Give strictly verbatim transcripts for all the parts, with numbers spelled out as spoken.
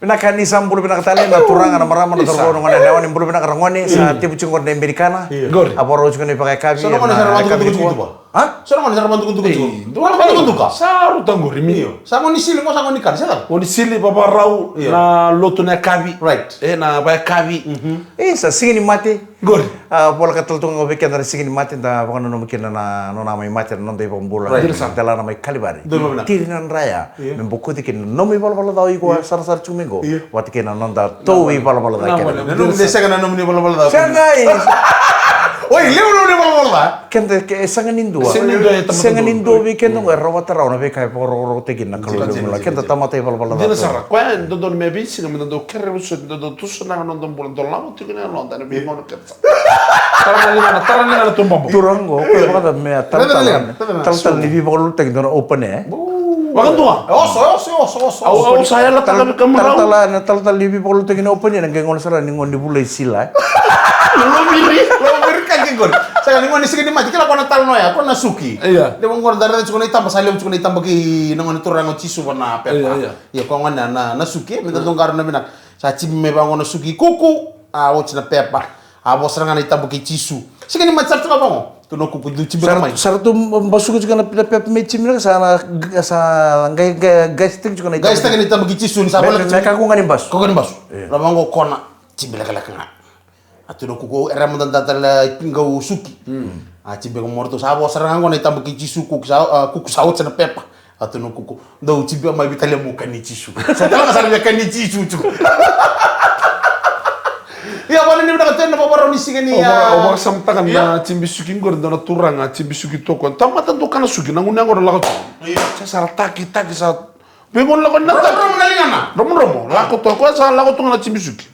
Vinaka, ni sa bula vinaka tale na turaga, na marama, na cauravou, na gone, na yalewa, ni bula vinaka ragone. Sa tevu tiko qori na Amerikana. Qori. A vakarau tiko na ivakayakavi. So na gone sa ra vakadukuduku tiko. Ha? So na gone sa ra vakadukuduku tiko. Sa rauta qori mi. Sa gone sili, mo sa gone ni kana, sa gone sili, vavarau na lotu na yakavi. Right. E na vakayakavi. E sa siga ni mate. Qori. A voleka tale tu ga vei keda na siga ni mate, da vakananuma kina na nona mai mate na noda iVakabula. Right. Sa tela na mai Kalivari. Tiri na draya me bokoci kina na nomu ivalavala ca. O iko a sarasara tiko mai qo, vata kei na noda tou ivalavala ca keda. Na nomu, sega na nomu ni valavala ca. Sega. Oi, levu na nomu ni valavala ca. Keda e sega ni dua. Sega ni dua vei keda qo e rawata rawa na veika e vakarokorokotaki kina na Kalou. Keda tamata ivalavala ca. Dina sara, koya e dodonu me veisiga me da dau kere vosoti, da dau tusanaka na noda bula, dau lako tiko na yaloda ena veigauna kece. Tara na ligana, tara na ligana tu babo. Turaga qo, ko e vakacava me a talatala, talatala ni veivakalotutaki dua na open air. Vakadua. Oso, oso, oso, oso. Au, au sa yalataka vei kemudou. Talatala, na talatala ni veivakalotutaki na open air, na qai gauna sara ni gauna ni vula i sila. Loviri, loviri ka qi qori. Saka ni gauna ni siga ni mate, kila ko na talanoa ya, ko na suki. Ia. De mo qori da raica tiko na itaba, sa levu tiko na itaba kei na gauna ni turaga o Jisu va na pepa. Ia, ia. Ia ko gauna na, na suki, me da dau qarauna vinaka. Sa jibi mai vaqo na suki kuku, a oti na pepa. A vosa ga na itaba kei Jisu. Siga ni mate sara tu ga vaqo. Tu na kuku dau jibi ga mai. Sara tu basuka tiko na pepa me jibi ga sa na, sa qai, qai, qai staki tiko na itaba. Qai staki na itaba kei Jisu ni sa voleka tiko. Me ka kuka ni basu. Kuka ni basu. Ia. Na vaqo kona, jibi lekaleka ga. A tu na kuku, era mada da tale qau suki. A jibi ga mo ratou. Sa vosa ga qo na itaba kei Jisu kuku sa, a, kuku sa oti na pepa. A tu na kuku, dau jibi mai vei talia mo kani Jisu. Sa tala ga sara vei kani Jisu tiko. Ia, vale ni vinaka tena vavarau ni siga ni, o vaka, a, o vakasamataka na jibi suki qori, dua na turaga jibi suki toka. Tamata dau kana suki, na gunu yaqona lako tu. Ia. Sa sara taki, taki sa. Vei gona lako ni na taki. Romoromo na ligana. Romoromo, lako toka, sa lako toka na jibi suki.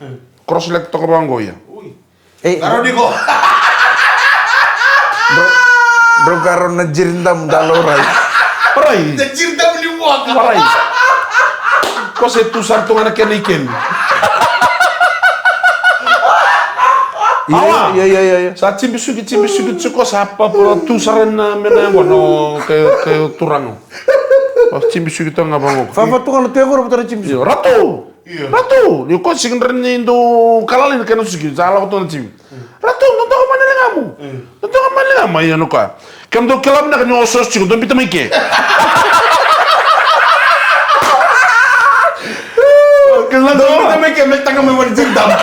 Cross leg toka vaqo ia. Ui. E. Garo ni ko. Dro, dro garo na jiri damu da laurai. Rai. Na jiri damu ni waka. Rai. Ko se tu sara tu ga na kena ikeli. Awa. Ia, ia, ia, ia. Sa jibi suki, jibi suki, tiko sa papa tu sara na mena yaqona o ke, ke turaga. O jibi suki toka ga vaqo. Fafa tu ga na teko ra vata na jibi suki. Io, ratu. Io. Ratu, ni ko sigi dra ni dau kalali na kena suki, sa lako tu na jibi. Ratu, dau toka mai na ligamu. Dau toka mai na ligamu, ia na koya. Kemudou kila vinaka ni osooso tiko, dou biuta mai ke. Dou biuta mai ke, me taga mai vani jiri damu.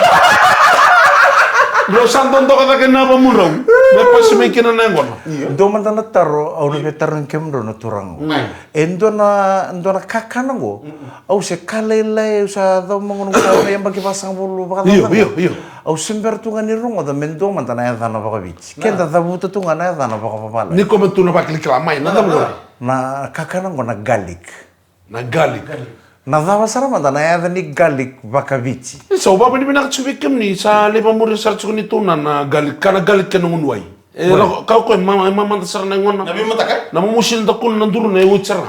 Dou sa dodoka cake na vamudrau. Me pasi mai kina na yaqona. Dua mada na taro, au na via tarogi kemudrau na turaga. E dua na, dua na kakana qo. Au se ka lailai, au sa cava mai qo na yabaki vasagavulu vakacava. Io, io, io. Au se bera tu ga ni rogoca me dua mada na yacana vakaviti. Keda cavuta tu ga na yacana vakavavalagi. Ni ko me tu na vakilakila mai, na cava qori? Na kakana qo na garlic. Na garlic. Na cava sara mada na yaca ni garlic vakaviti? Ni sa au vakavinavinaka tiko vei kemuni, sa lai vamuria sara tiko ni tou na, na garlic, kana garlic kei na gunu wai. E, na, ka o koya, ma, ma, mada sara na yagona. Na veimataka? Na momosi na dakuna na duruna e oti sara.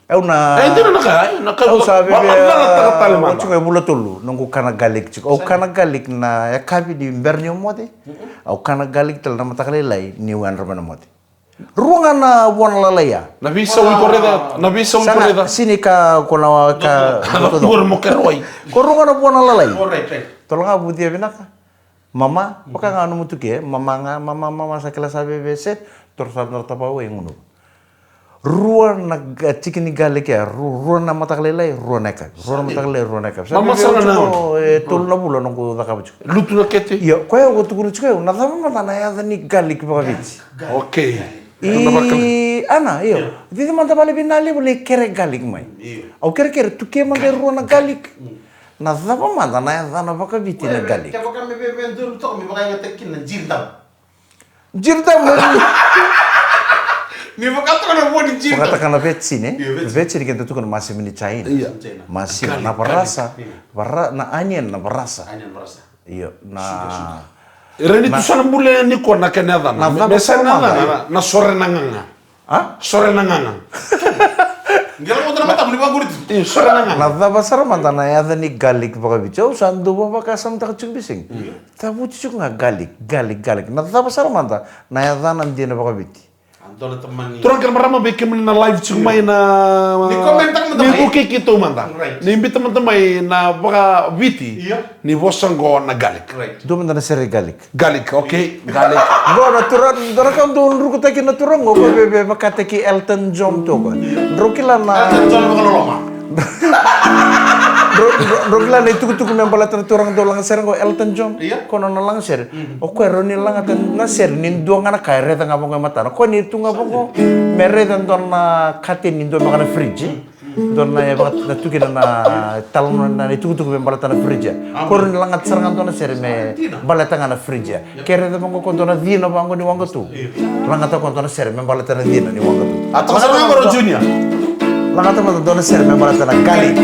Au na, e, dina na ka, e, na ka, au sa via, via, via, via, tiko e vula tolu, noqu kana garlic tiko. Au kana garlic na yakavi ni bera niu moce. Au kana garlic tale na mataka lailai niu yadra mai na moce. Rua ga na vua na lalai ya. Na veisau i ko raica, na veisau i ko raica. Sini ka ko na ka. Ko rua ga na vua na lalai. Tola ga vucia vinaka. Mama, vaka ga nomu tuke, mama ga, mama, mama sa kila sa veve se, toro sa dra tavau e gunu. Rua na ga, tiki ni garlic ya, ru-, rua na mataka lailai, rua na yakavi. Rua na mataka lailai, rua na yakavi. Mama sa na, e tolu na vula noqu cakava tiko. Lutu na kete. Io, koya au tukuna tiko, na cava mada na yaca ni garlic vakaviti? Okay. I, ana, io. Cici mada vale vei na levu lai kere garlic mai. Au kerekere, tuke mada e rua na garlic. Na cava mada na yacana vakaviti na garlic? Kevaka me veve donu toka me vakayagataki kina na jiri damu. Jiri damu. Ni vakatoka na vua ni jiri damu. Vakataka na vetsin, e? Io, vetsin. Vetsin keda tukuna masima ni China. Io. Masima, na varasa, vara-, na onion na varasa. Onion varasa. Io, na. Suka, suka. Ira ni tu sa na bule ni ko na kena yacana. Na cava sara mada na, na sore na gaga. A? Sore na gaga. Qai lako tu na matamu ni vaqori tu. Io, sore na gaga. Na cava sara mada na yaca ni garlic vakaviti? Au sa dau vakasamataka tiko, bising. Io. Cavuti tiko ga garlic, garlic, garlic. Na cava sara mada na yacana dina vakaviti? Dua na tamani. Turaga kei na marama, vei kemuni na live tiko mai na. Ni comment taka mada mai. Ni vukei keitou mada. Right. Ni biuta mada mai na vakaviti. Io. Ni vosa qo na garlic. Right. Dua mada na sere garlic. Garlic, okay. Garlic. Qo na turaga, dua na ka dau drukutaki na turaga qo, ko veve vakataki Elton John tu qo. Drau kila na. Elton John vakaloloma. Dro, dro, dro kila na itukutuku me baleta na turaga dau lagasere qo, Elton John. Io. Ko nona lagasere. Mhm. O koya rawa ni lagata na sere ni dua ga na ka e raica ga vaqo e matana. Ko ni tu ga vaqo me raica dua na kateni ni dua me ka na fridge. Mhm. Dua na e vaka na tukina na tala na, na itukutuku me baleta na fridge. Amen. Ko rawa ni lagata sara ga dua na sere me baleta ga na fridge. Ke raica vaqo ko dua na cina vaqo ni waqa tu. Lagata ko dua na sere me baleta na cina ni waqa tu. A toka sara ga qo Junior. Lagata mada dua na sere me baleta na garlic.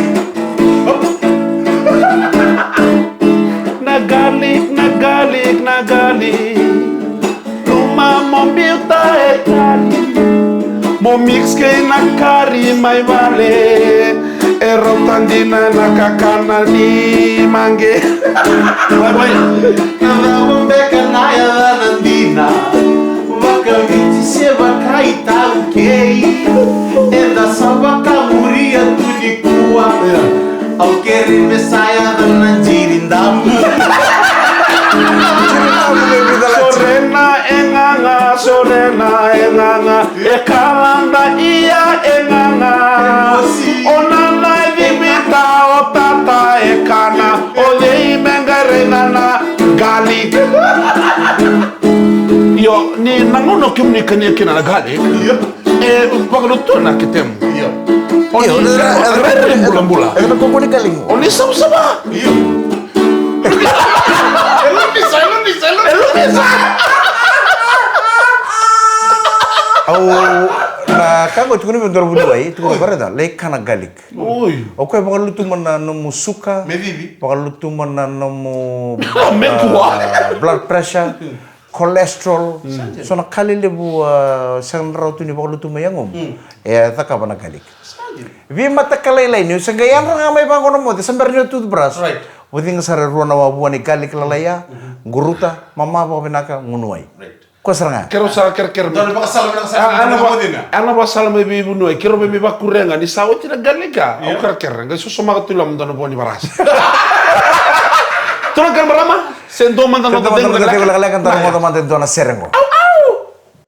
Na garlic, na garlic, na garlic. Luma mo biuta e kari. Mo mix kei na kari mai vale. E rauta dina na kakana ni maqe. Oi, oi. Na cava beka na yacana dina? Vakaviti se vakaitaukei. Eda sa vakamuria tu nikua. Au kere me sa yaco na jiri damu. Sorena e gaga, sorena e gaga, e kalada ia e gaga. O nana e civita, o tata e kana, o cei me qai raica na garlic. Io, ni na gauna o kemuni kania kina na garlic. Io. E vakalutua na ketemu. Io. O ni, io, rairai bulabula. E na kokoni kalimu. O ni savasava. Io. E lubisa, e lubisa, e lubisa. E lubisa. Au, na ka qo tukuna vei dua na vuniwai, tukuna vei raica, lai kana garlic. Oi. O koya vakalutuma na nomu suka. Me vivi. Vakalutuma na nomu, me kua. Ah, blood pressure. Cholesterol, so na ka lelevu, ah, sega na rawa tu ni vakalutuma i yagomu. Mm. E cakava na garlic. Veimataka lailai ni sa qai yadra ga mai vaqo na moce, sa bera ni o toothbrush. Right. Vaciga sara e rua na wavua ni garlic lalai ya, guruta, mama vakavinaka, gunu wai. Right. Ko sara ga. Keirau sa kerekere. Dua na vakasala me na sala. Ah, ana va-, ana vakasala mai vei vuniwai. Keirau vei mai vakuria ga ni sa oti na garlic. Au kerekere. Qai sosomaka tu loma dua na vua ni varasa. Turaga kei na marama. Se dua mada na noda cegu lekaleka, da rogoca mada e dua na sere qo.